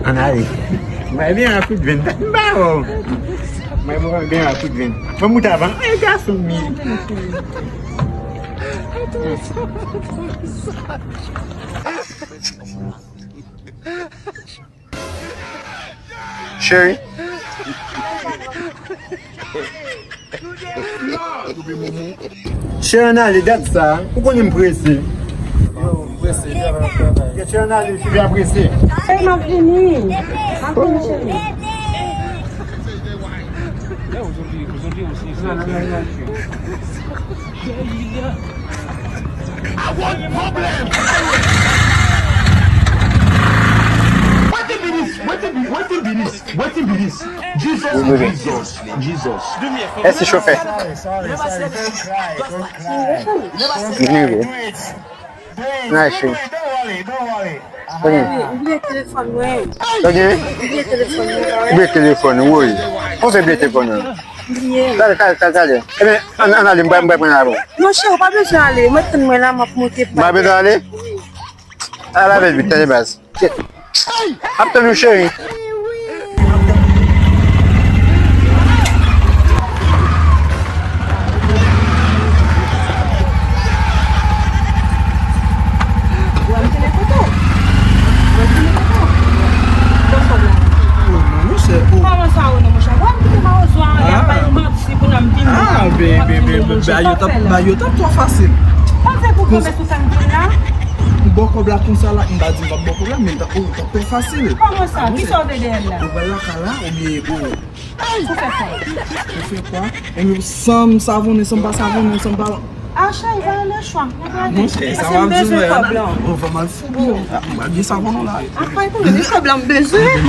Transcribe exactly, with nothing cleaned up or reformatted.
Ann ale. Mwen byen an kout venn. M pa wè w. Mwen mwen byen an kout venn. Mwen moute avan. E gason m ye. Cheri. Cheri, ann ale, gad sa. Ou konnen m prese. Yo, prese, travay, travay. Cheri, ann ale, cheri, a prese. Cheri, m ap vini. M ap vini, cheri. Wetin be this? Wetin be, wetin be this? Wetin be this? Jesus, Jesus, Jesus. Èske chofè? Sorry, sorry, sorry. Don't cry, don't cry. Don't cry. Don't do it. Do it. Nice. Don't worry, don't worry. Ou bliye telefòn mwen. Ou bliye telefòn mwen, pa wè? Bliye telefòn, woy. Kòman fè bliye telefòn nan? Bliye. Talè, talè, talè, talè. Ebyen, ann, ann ale, m pral, m pral pran l avè w. Monchè, ou pa bezwen ale. Mwen tann mwen la, m ap monte. M pa bezwen ale? Wi. Al avè l vit, tande baz. Kèt. Ap tann ou, cheri. Kòman sa ou non, monchè? Wè m kite mawozo a, y ap bay manti pou nan m vini. Ah, be, be, be, be, be, yo t ap, ba, yo t ap twò fasil. Sa fè pou pwomès ou fè m vin la? M ba w kòb la konsa la, m pa di m p ap ba w kòb la, men ta, oh, ta twò fasil. Kòman sa? Kisa w vle dèyè m la? Ou pral lakay la, oubyen ou... Pou fè kwa? Pou fè kwa? Ebyen, san m savonnen, san m pa savonnen, san m pa... Ah, cheri, ba le chwa. Monchè, sa w ap di m la, ou fè m al fou. M pa gen savonnen la. Ah, pa gen pwoblèm, e kòb la m bezwen.